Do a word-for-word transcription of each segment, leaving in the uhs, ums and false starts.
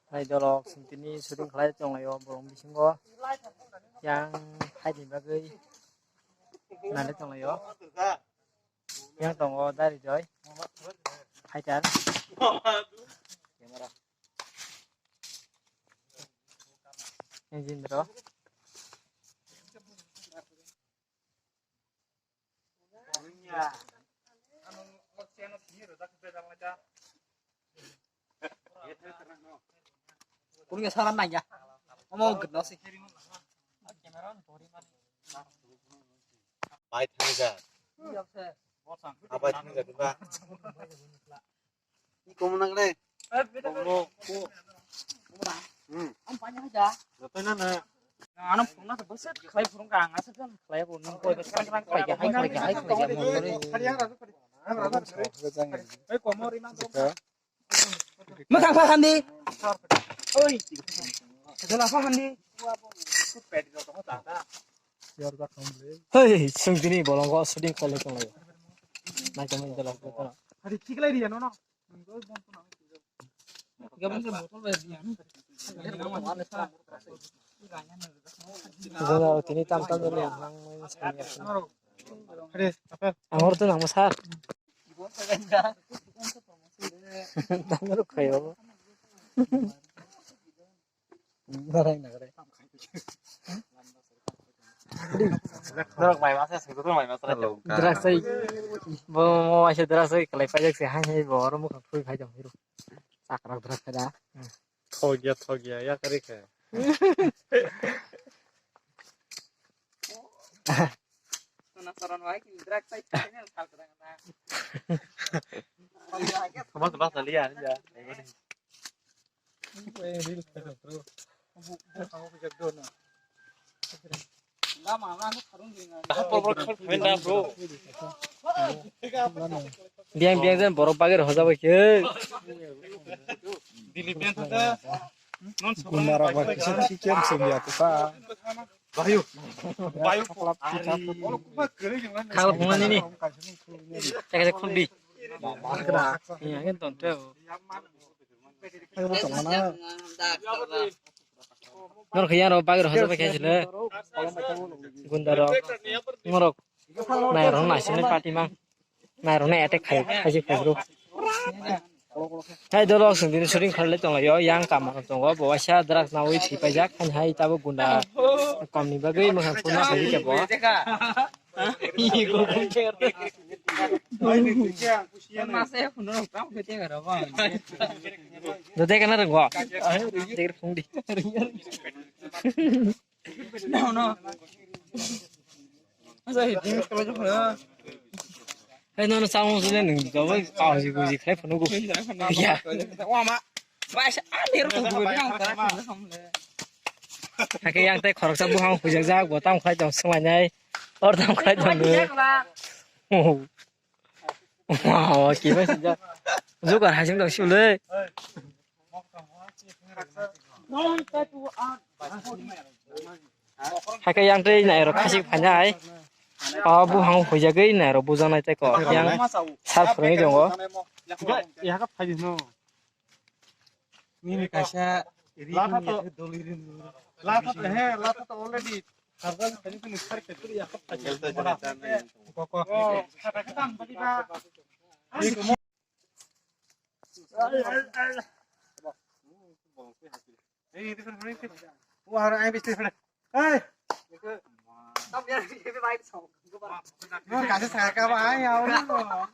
Hai dolok sintini shooting khlai tonglaio borok bisingo yang hai ni bagwi nale tonglaio. Yang tongo Dari Joy fighter. Engineer. Kuning salam nanya. Omo gede sih. Bai thangja. Abai thangja diba. Iko mo nang re. Bongno ko. Hmm. Joto na na. Ano phone na bwswk khlai phurung ka ang asa khlai bo nung koi bwswk khlai khlai khlai khlai. Mwkhang pha hamdi. Oi. Jela pha hamdi. Hei, sung dini bolongo shooting khlai tonglai. Nai tongmani jela ko. Hari khiklai riya no no. Gabung ke botol bai riya. Jela tini tam tam ni ang nang mai sani. Hari apa? Angor tu nang masar. Tanggal kayo. Narai narai. Dorok mai masa sing dorok mai masa. Hello, Drak sai. Bo mo aise drak sai kalai pajak se hai hai bo oro mukha phui phai jong hiru. Sakrak drak da. Thogya thogya ya kare khe. Sona soron wai ki drak sai channel khal kadang na. Sama sama saliya ya. Biang biang jen borok bagir hoja bai khe. Gunda rok bai kisa chicken song ya kisa. Khal phunga nini. Chakhe khumbi. Iya, kan tonte. Norok yang rok bagir hoja bai khe sile. Gunda rok. Norok. Nai rok nai sini party mang. Nai rok nai attack khai khai khai bro. Hai dolok sing dini shooting khalai tong yo yang kamar tongo bo waisa drak nawi thi paijak han hai tabo gunda kom ni bagwi mokhang phunuk hai khe bo. Dode kana rengwa. Degre phung di. No no. Asa hiting kala jok na. Hai nono samung sile nung jobo kaoji guji khai phunugo. Ya. Wama. Baisa a lero ko guji nang tara khum le. Hake yang tei khoroksa buhang hujakjak bo tamo khai tong swmainai. Or tamo khai tong le. Oh. Wow, kiba sijak. Jogar hajim dong sule. Hake yang tei nai rok khasik phainai. O buhang huijagwi nai rok bujanai tei ko. Yang sar phwrwngwi tongo. Yaha phai no. Nini kaisa ri latha to, doli ri no. Latha to, he, latha to already. Sarjak phai ni sar khe tuli yaha phai. Ko, ko. Oh, kata kata ang bali ba. Hey, this one, hey, this one. Oh, har ai bisi phai. Hey. Tam ya, ye bhai song. No, kasi saka ba ai au.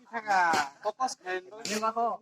Saka. Focus khen. Ye ba ko.